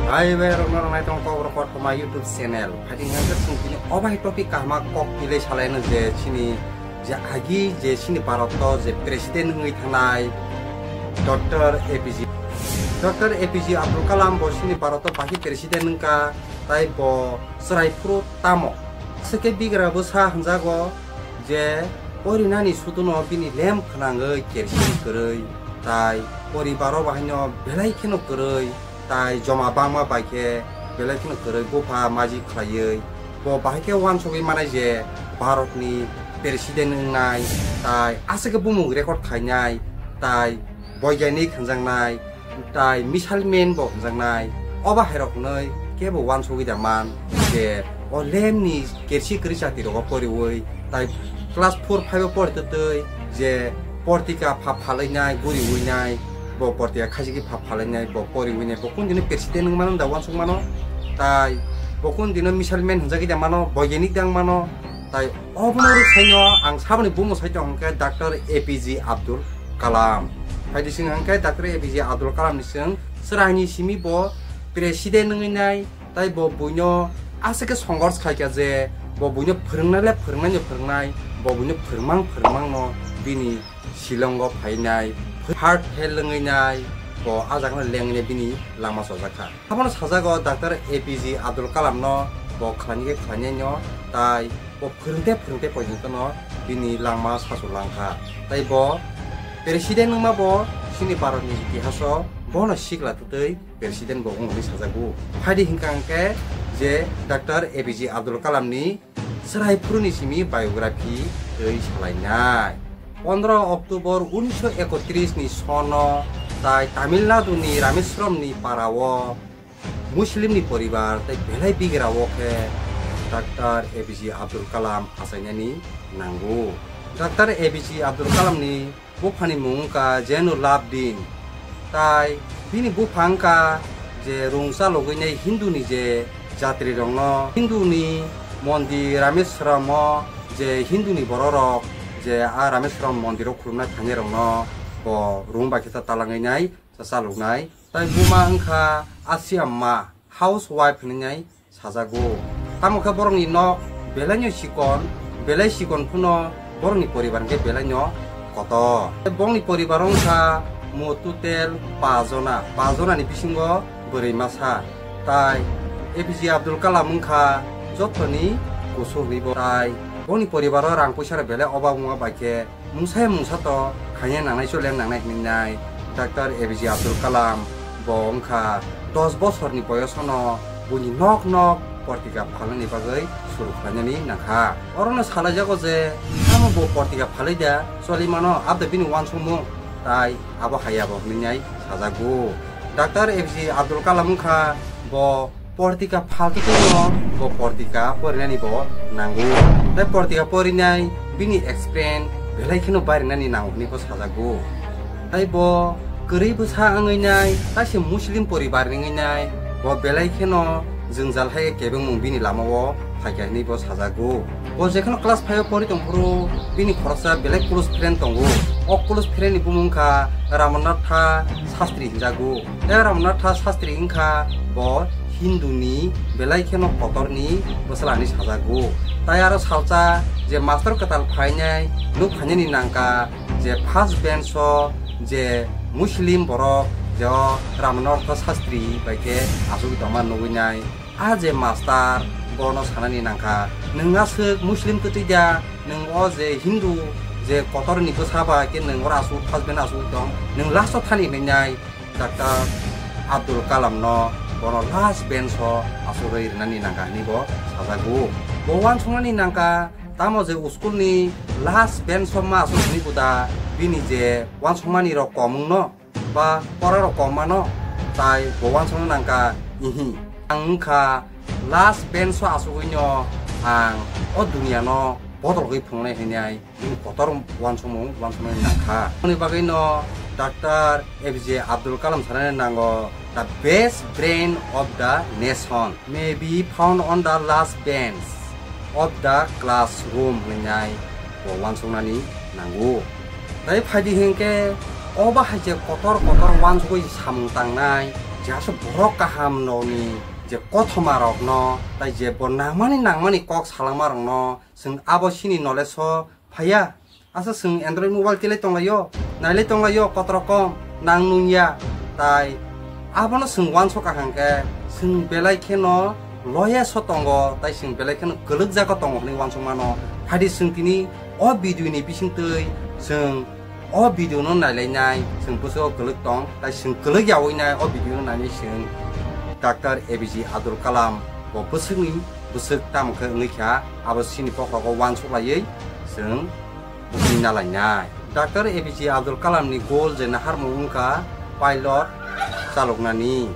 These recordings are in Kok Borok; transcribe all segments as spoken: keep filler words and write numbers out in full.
Hai bai rok norok nai tong kok rok kothoma YouTube channel. Phaidi hingke chwng tini obai topic kahma kok pilai salai no je chini je agi je chini Bharat to je president wngwi thanai Doctor A P J. Doctor A P J Abdul Kalam bo chini Bharat to baki president wngka tai bo chwrai phuru tamo. Aswk khe bigra bwsa hwnjago je porinani sutuno bini lem khwnangwi kerosene kwrwi tai poribaro bahaino belai kheno kwrwi tai joma bangma bai khe belai kheno kwrwi bupha maji khlaiwi bo bahai khe uansugwi manai je Bharatni president wngnai tai aswk khe bumung record khainai tai boigyanik hwnjaknai tai missile man bo hwnjaknai. Obo hairok hwnwi kebo uansugwi da man je o lemni kersi kwrwi chati rogo poriwi tai class four five o pori twtwi je portika pha phalwi nai guriwi nai bo portika khaisigi pha phalwi nai bo poriwi nai bo kundino president wng mano da uansuk mano tai bo kundino missile man hwnjagwi da mano boigyanik da wng mano tai obono rwksaino ang saboni bumo sai tong hwnkhe Doctor A P J Abdul Kalam. Phaidi sing hwnkhe Doctor A P J Abdul Kalam ni sing chwraini simi bo president wngwi nai tai bo buino aswk khe songors khaikha je bo buino phwrwngnai le phwrwngnai no phwrwngnai bo buino phwrwngmang phwrwngmang no bini Shillongo phainai heart fail wngwi nai bo ah jagano lengwi nai bini lama chojak kha. Abono sajago Doctor A P J Abdul Kalam no bo khlainai khe khlainai no tai bo phwrwngte phwrwngte poito no bini langma sasu langkha. Tai bo president wngma bo chini Bharat ni itihaso bono sikla twtwi president bo wngwi sajago. Phaidi hingka hingke je Doctor A P J Abdul Kalam ni chwrai phuru ni simi biography twi salainai. Pondro October unisho ekotris ni sono tai Tamil Nadu ni Rameswaram ni para o Muslim ni poribar tei belai bigra o khe Doctor A P J Abdul Kalam achainani nango. Doctor A P J Abdul Kalam ni buphani mung wngkha Zainul Abidin, tai bini bupha wngkha je rung chalogwi nai Hindu ni je jatri rokno Hindu ni mondir Rameswaram o je Hindu ni borok rok je a Rameswaram mondir o khulumnai phainai rokno bo rung bai khe ta talangwi nai cha chaloknai. Tai buma wngkha Asiamma, housewife hinwi nai sajago. Tamo khe borokni nok belaino chikon, belai chikon phano borokni poribar hwnkhe belaino kotor. Borokni poribar wngkha mototel pajona, pajonani bisingo bwrwi masa. Tai A P J Abdul Kalam wngkha jottoni kusu hwnwi bo. Tai boni poribaro rang puisa rok belai obab wngma bai khe mungsa ya mungsa to khaina nangnai chole nangnai hinwi nai Doctor A P J Abdul Kalam bo wngkha dos bosorni boyosono buini nok nok portika phalnani bagwi suru khlainani nangkha. Orono salaijago je tamo bo portika phalwi da choli mano, abda bini uansukmung tai abo hai abo hinwi nai sajago. Doctor A P J Abdul Kalam wngkha bo portika phaltwi tongno bo portika porinani bo nango. Tai portika porinai bini experience belai kheno barinani nango hinwi bo sajago. Tai bo kwrwi bwsa wngwi nai, taise Muslim poribar ni wngwi nai, bo belai kheno jwngjal hai kebengmung bini lama o phaikha hinwi bo sajago. Bo jekheno class five o pori tongphuru bini khoroksa belai close friend tongo. O close friend ni bumung wngkha Ramnatha Sastri hinjago. Tei Ramnatha Sastri wngkha bo Hindu ni belai kheno kotor ni bwsla hinwi sajago. Tai aro salsa je master kwtal phainai nuk phainani nangkha je first bench o je Muslim borok je o Ramnatha Sastri bai khe achugwi tongma nugwi nai. A je master bono sanani nangkha, nwng aswk Muslim kwtwi da, nwng o je Hindu je kotor ni bwsa ba khe nwng oro aswk first bench aswk tong, nwng last o thani hinwi nai Doctor Abdul Kalam no bono last bench o asugwi rwnani nangkha hinwi bo sajago. Bo uansuknani nangkha tamo je school ni last bench o ma aswk hinwi buda bini je uansukmani rok komung no ba pora rok kom mano, tai bo uansukna nangkha ihi. Ang wngkha last bench o asugwino ang o duniya no bodolgwi phunuknai hinwi ai bini kotor uansukmung uansuknai nangkha. Aboni bagwino Doctor A P J Abdul Kalam sanani nango, "The best brain of the nation may be found on the last bench of the classroom" hinwi ai bo uansuknani nango. Tai phaidi hinkhe obo hai je kotor kotor uansugwi samung tangnai, Aswk borok kaham nokni je kothoma rokno, tai je bo nangmani nangmani kok salangma rokno, chwng abo sini knowledge o phaiya. Asa chwng Android mobile kelai tonglaio, nailai tonglaio, kotor kom nang nungya. Tai abono chwng uansuk kaham khe, chwng belai kheno loya so tongo, tai chwng belai kheno kwlwk jago tongo hwnwi uansuk mano. Phadi chwng tini o video ni bisingtwi chwng o video no nailainai, chwng bwswk kwlwk tong, tai chwng kwlwk yaui nai o video no nainai chwng. Doctor A P J Abdul Kalam bo bwswkni bwswk tamo khe wngwi kha, abo chini bokhorogo uansuk laiwi chwng bwtwi nalainai. Doctor A P J Abdul Kalam ni goal je naharmung wngkha pilot chaloknani.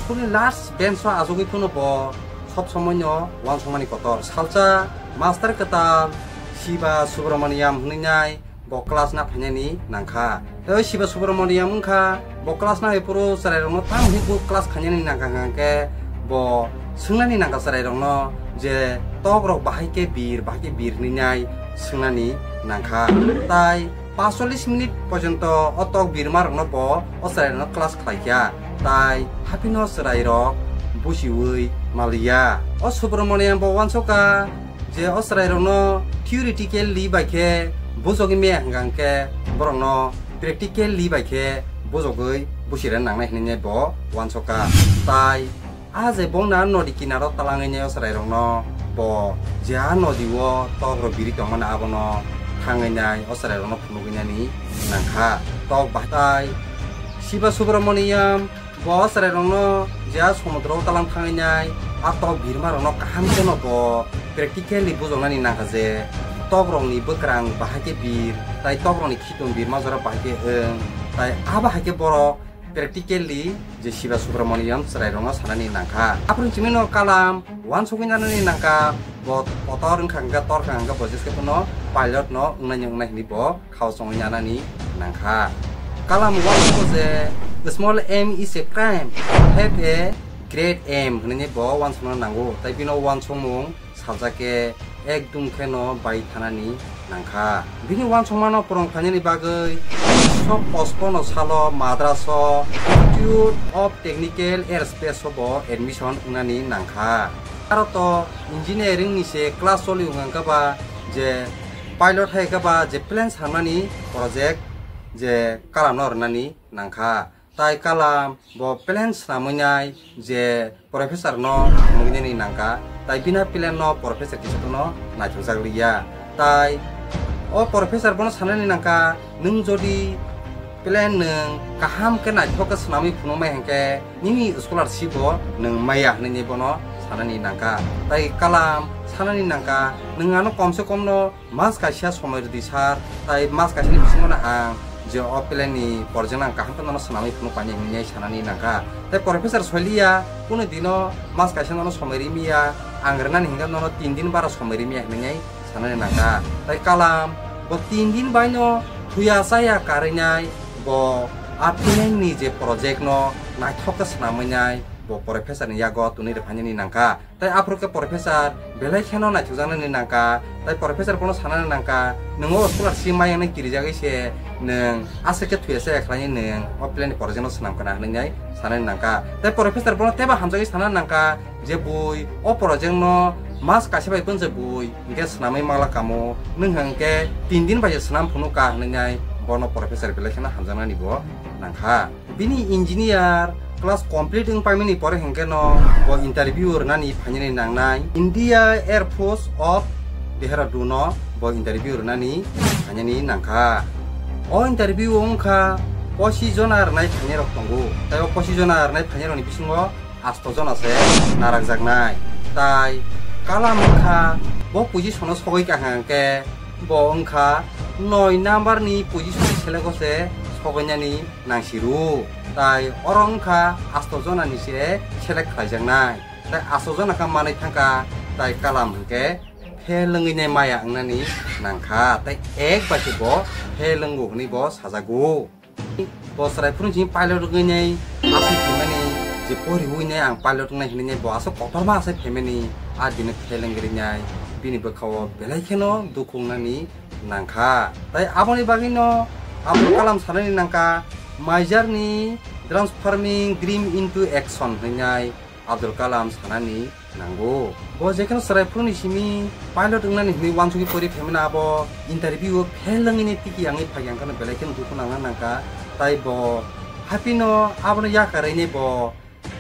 School ni last bench o achugwi phano bo sob somoi no uansukmani kotor. Salsa master kwtal Siva Subramaniam hwnwi nai bo class na phainani nangkha. Tei Siva Subramaniam wngkha bo class na hai phuru chwrai rokno tamo hwnwi bo class khainani nangkha hwnkhe bo swngnani nangkha chwrai rokno je tok rok bahai khe bir, bahai khe bir hwnwi nai swngnani nangkha. Tai paanchchollish minute porjonto o tok birma rokno bo o chwrai rokno class khlai kha. Tai haphino chwrai rok busiwi maliya. O Subramaniam bo uansukha je o chwrai rokno theoretically bai khe bujogwi maya hwnkha hwnkhe borokno practically bai khe bujogwi busirena nangnai hwnwi bo uansukha. Tai a je bongna nodi kinaro talangwi nai o chwrai rokno bo je a nodi o tok rok biri tongmani abono thangwi nai o chwrai rokno phunugwi nani nangkha. Tok bahai tai Siva Subramaniam bo chwrai rokno je a somudro talang thangwi nai, a tok birma rokno kaham kheno bo practically bujoknani nangkha je tok rokni bwkrang bahai khe bir, tai tok rokni khitung birma jora bahai khe wng, tai abo hai khe borok practically je Siva Subramaniam chwrai rokno sanani nangkha. Aphuru chimino Kalam uansugwi nanani nangkha, bo kotor wngkha hwnkhe torkha hwnkhe bo jeskhe phano pilot no wngnai wngnai hwnwi bo khao chongwi nanani nangkha. Kalam uansukgo je, "Small aim is a crime, have a great aim," hwnwi bo uansukna nango. Tai bino uansukmung salsa khe ekdum kheno bai thanani nangkha. Bini uansukmano purung khlainani bagwi unisho pochpono salo Madraso Institute of Technical Aerospace o bo admission wngnani nangkha. Aro to engineering ni se class choli wngkha ba je pilot hai khe ba je plane sanmani project je Kalam no rwnani nangkha. Tai Kalam bo plane snamwi nai je professor no phunugwi nani nangkha, tai bina plane no professor kisa no naithokjak liya. Tai o professor bono sanani nangkha, "Nwng jodi plane nwng kaham khe naithok khe swnamwi phunukmai hwnkhe nini scholarship bo nwng maya," hwnwi bono sanani nangkha. Tai Kalam sanani nangkha, "Nwng ano komse komno mas kaisa somoi rwdi sir, tai mas kaisani bisingo no ang je o plane ni project no ang kaham khe nono swnamwi phunuk painai," hwnwi sanani nangkha. Tai professor soiliya, "Kunu dino mas kaisa nono somoi rimiya, ang rwnani hwnkhe nono tin din bara somoi rimiya," hwnwi sanani nangkha. Tai Kalam bo tin din bai no thuya chaya karwi nai bo a plane ni je project no naithok khe swnamwi nai bo professor ni yago twnwi rwphainani nangkha. Tai aphuru khe professor belai kheno naithokjaknani nangkha. Tai professor bono sanani nangkha, "Nwng o scholarship maya hwnwi kirijagwi se nwng aswk khe thuya chaya khlainai nwng o plane ni project no swnam khna," hwnwi sanani nangkha. Tai professor bono teibo hamjagwi sanani nangkha je, "Bui o project no mas kaisa bai pwnjak bui hwnkhe swnamwi mangla kamo, nwng hwnkhe tin din bai se swnam phunuk ka," hwnwi bono professor belai kheno hamjaknani bo nangkha. Bini engineer class complete wng paimani pore hwnkhe no bo interview rwnani phainani nangnai. India Air Force of Dehradun o bo interview rwnani phainani nangkha. O interview o wngkha pochis jona rwnai phainai rok tongo. Tai o pochis jona rwnai phainai rokni bisingo asto jona se narakjaknai. Tai Kalam wngkha bo position o sogwi kaham khe bo wngkha noi number ni position ni selego se sogwinani nangsiru. Tai oro wngkha asto jona ni se select khlaijaknai. Tai asto jona kha manwi thangkha, tai Kalam hwnkhe fail wngwi nai maya wngnani nangkha. Tai ek bai se bo fail wngo hwnwi bo sajago. Bo chwrai phuru chini pilot wngwi nai aswk phaimani, je poriwi nai ang pilot wngnai hwnwi nai bo aswk kotorma aswk phaimani, a dino fail wngwi nai bini bwkha-o belai kheno dukhu wngnani nangkha. Tai aboni bagwino Abdul Kalam sanani nangkha, maijarni Transforming Dream into Action hwnwi Abdul Kalam sanani nango. Bo jekheno chwrai phuruni simi pilot wngnani hwnwi uansugwi pori phaimani abo interview o fail wngwini tiki yangwi phai ang kheno belai kheno dukhu nangna nangkha. Tai bo haphino abono yakarwini bo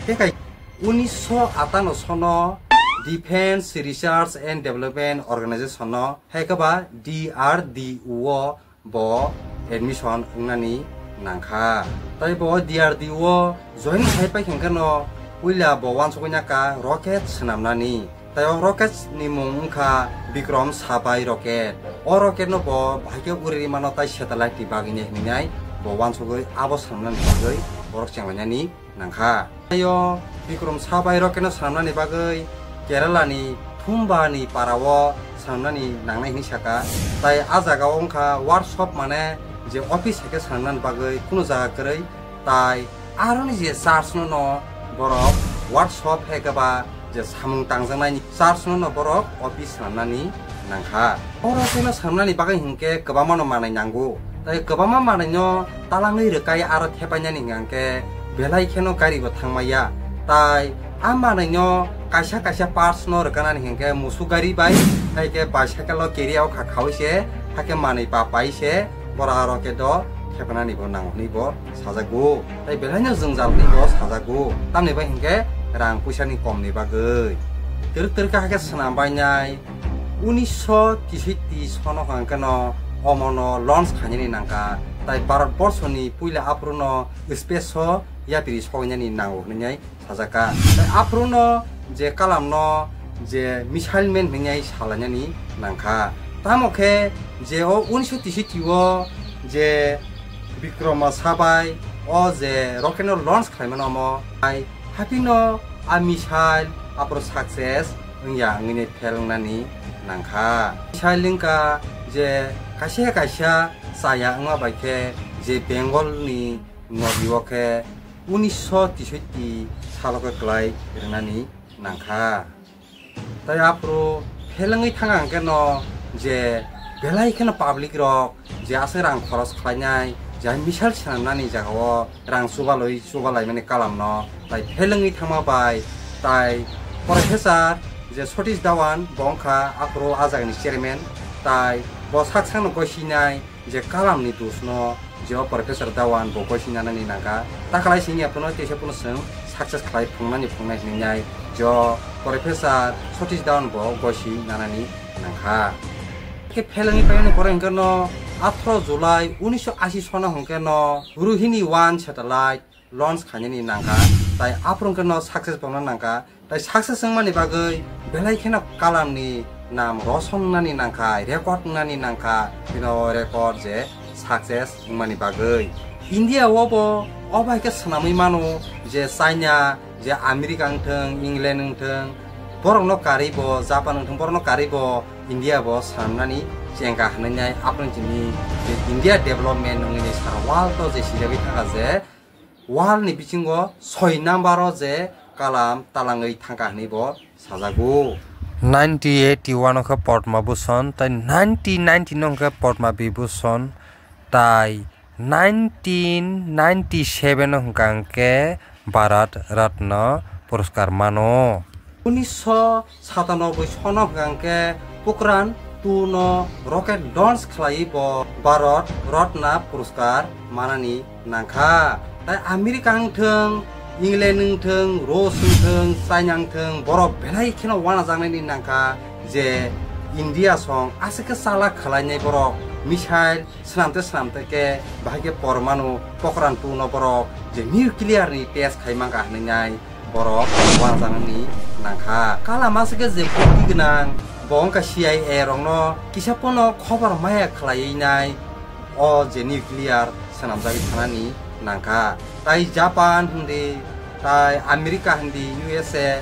tei kai unisho atano sono Defense Research and Development Organization no hai khe ba D R D O o bo admission wngnani nangkha. Tai bo D R D O o join khai pai khe no puila bo uansugwi naka rocket swnamnani. Tai o rocket ni mung wngkha Bikram Sabai rocket. O rocket no bo bahai khe uri mano tai satellite ni bagwi ne hinwi nai bo uansugwi abo swnamnani bagwi borok chenglainani nangkha. Tei o Bikram Sabai rocket no swnamnani bagwi Kerala ni Thumba ni para o swnamnani nangnai hinwi saka. Tai a jaga o wngkha workshop mane je office hai khe swnamnani bagwi kuno jaga kwrwi. Tai aroni je church no no borok workshop hai khe ba je samung tangjaknai church no no borok office swnamnani nangkha. Oro khe no swnamnani bagwi hinkhe kwbangma no manwi nango. Tai kwbangma manwi no talangwi rwkai aro thepainani hingkha khe belai kheno gari bo thangmaya. Tai a manwi no kaisa kaisa parts no rwkanani hingkhe musuk gari bai, tai khe bicycle o carry o kha khawi se, hakhe manwi pa pai se, bora aro khe do thepanani bo nango hwnwi bo sajago. Tai belai no jwngjal hwnwi bo sajago. Tamni bai hingkhe rang puisa ni kom ni bagwi. Twrwk twrwk khe hakhe swnam bainai. Unisho tisiti sono hwnkhe no omono launch khainani nangkha. Tai Bharat borsho ni puila aphuru no space o yapri soinani nango hwnwi sajaka. Tai aphuru no je Kalam no je missile man hwnwi salainani nangkha. Tamo khe je o unisho tisiti o je Bikrama Sabai o je rocket no launch khlaimano omo hai haphino a missile aphuru success wngya wngwini fail wngnani nangkha. Missile wngkha je kaisa kaisa chaya wngma bai khe je Bengal ni nodi o khe unisho tishotti salo khe kwlai rwnani nangkha. Tai aphuru fail wngwi thang ang khe no je belai kheno public rok je aswk rang khoros khlainai, je missile swnamnani jaga o rang chubalwi chubalaimani Kalam no tai fail wngwi thangma bai tai Professor je Satish Dhawan bo wngkha aphuru a jagani chairman, tai bo sak sakno goisinai je Kalam ni dos no je o Professor Dhawan bo goisi nanani nangkha. Takalai sini aphano teisa phano chwng success khlai phungnani phungnai hinwi nai je o Professor Satish Dhawan bo goisi nanani nangkha. Khe fail wngwi painani pore hwnkhe no atharo July unisho ashi sono hwnkhe no Rohini one satellite launch khainani nangkha, tai aphuru hwnkhe no success bo wngna nangkha. Tai success wngmani bagwi belai kheno Kalam ni nam roson wngnani nangkha, record wngnani nangkha, bini o record je success wngmani bagwi. India o bo obo hai khe swnamwi mano je China, je America wngthwng, England wngthwng, borokno karwi bo, Japan wngthwng, borokno karwi bo India bo swnamnani chengkha hwnwi nai. Aphuru chini je India development wngwi nai sara world o je sijagwi thangkha je world ni bisingo soi number o je Kalam talangwi thangkha hwnwi bo sajago. Nineteen eighty-one o khe Padma Bhushan, tai nineteen ninety no hwnkhe Padma Vibhushan, tai nineteen ninety-seven o hwnkha hwnkhe Bharat Ratna puraskar mano. Unisho satanoboi sono hwnkha hwnkhe Pokhran two no rocket launch khlaiwi bo Bharat Ratna puraskar manani nangkha. Tai America wngthwng, England wngthwng, Rus wngthwng, China wngthwng, borok belai kheno wanajaknaini nangkha je India song aswk khe chalak khlainai borok missile swnamte swnamte khe bahai khe pormanu Pokhran two no borok je nuclear ni test khai mankha hwnwi nai borok wanajaknani nangkha. Kalam aswk khe je bukti gwnang bo wngkha C I A rokno kisa pono khobor maya khlaiwi nai o je nuclear swnamjagwi thanani nangkha. Tai Japan hindi, tai America hindi, U S A,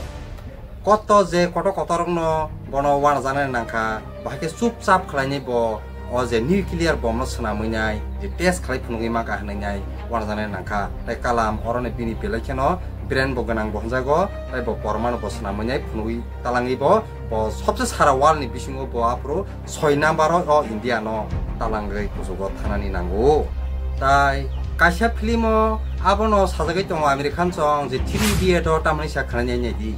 koto je kotor kotor rokno bono wanajaknani nangkha, bahai khe chupchap khlainai bo o je nuclear bomb no swnamwi nai je test khlai phunugwi mankha hwnwi nai wanajaknani nangkha. Tai Kalam oroni bini belai kheno brain bo gwnang bo hwnjago, tai bo pormanu bo swnamwi nai phunugwi talangwi bo, bo sobse sara world ni bisingo bo aphuru soi number o, o India no talangwi kuchugo thanani nango. Tai Kaisa film o abono sajagwi tongo Amir Khan song je three idiot o tamni sa khwlai nai nai di.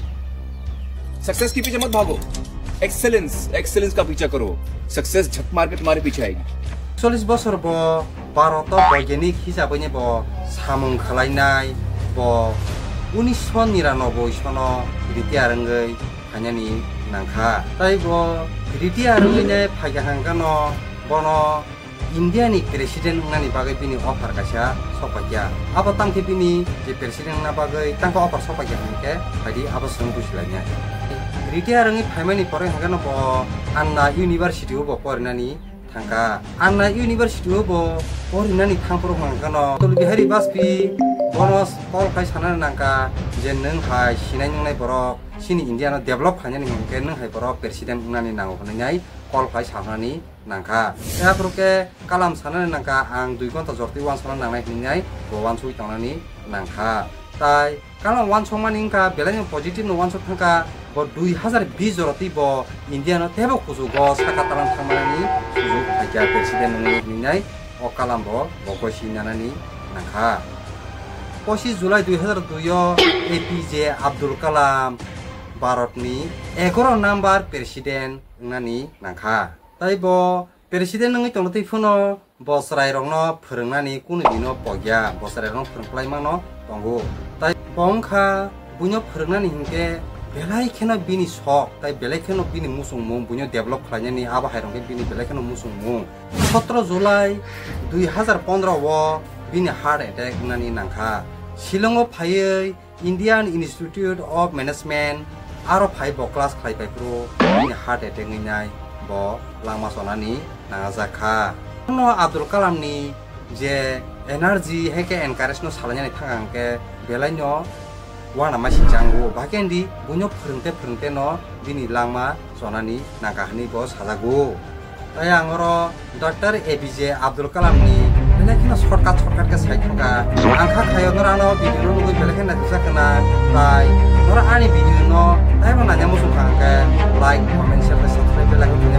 Success के पीछे मत भागो, excellence, excellence का पीछा करो। सक्सेस झक मार के तुम्हारे पीछे आएगी। Chollish bosor bo Bharat o boigenik hisabwi ni bo samung khwlainai, bo unisho niranoboi sono retire wngwi phainani nangkha. Tai bo retire wngwi ne phaikha hangkano bono India ni president wngnani bagwi bini offer kaisa sokpaikha. Abo tamkhe bini je president wngna bagwi tamkhe offer sokpaikha hinkhe phaidi abo swng bujilainai. Retire wngwi phaimani pore hwnkhe no bo Anna University o bo porinani thangkha. Anna University o bo porinani thangphuru hwnkhe no Atal Bihari Vajpayee bono call khai sanani nangkha je nwng hai sinai nungnai borok chini India no develop khainani hwnkhe nwng hai borok president wngnani nango hwnwi nai call khai sanani nangkha. Tei aphuru khe Kalam sanani nangkha, ang dui ghonta jortwi uansukna nangnai hwnwi bo uansugwi tongnani nangkha. Tai Kalam uansukmani wngkha, belai no positive no uansuk thangkha, bo dui hazar bis jorotwi bo India no teibo kuchugo saka talang thangmani sujuk phaikha president wngwi hwnwi nai o Kalam bo bo gosi nanani nangkha. Pochis July dui hazar dui o A P J Abdul Kalam Bharat ni egaro number president wngnani nangkha. Tai bo president wngwi tongtwi phano bo chwrairokno phwrwngnani kunu dino pokya, bo chwrairokno phwrwng khlai mano tongo. Tai bo wngkha buino phwrwngnani hinkhe belai kheno bini sok, tai belai kheno bini muchungmung, buino develop khlainani abo hai rokhe bini belai kheno muchungmung. Sotro July dui hazar pondro o bini heart attack wngnani nangkha. Shillong o phaiwi Indian Institute of Management aro phai bo class khlai pai phuru bini heart attack wngwi nai bo langma chonani nangajak kha. Bono Abdul Kalam ni je energy hai khe encourage no salainani thang ang khe belai no uanama si chango, bahai khe hindi buino phwrwngte phwrwngte no bini langma chonani nangkha hwnwi bo sajago. Tai ang oro Doctor A P J Abdul Kalam ni belai kheno shortcut shortcut khe sai thangkha. Ang kha khaio noro ano video no nugwi belai kheno naithokjak khna. Tai noro ani video no taibo naina muchung kha hwnkhe like, comment, share tei subscribe belai kheno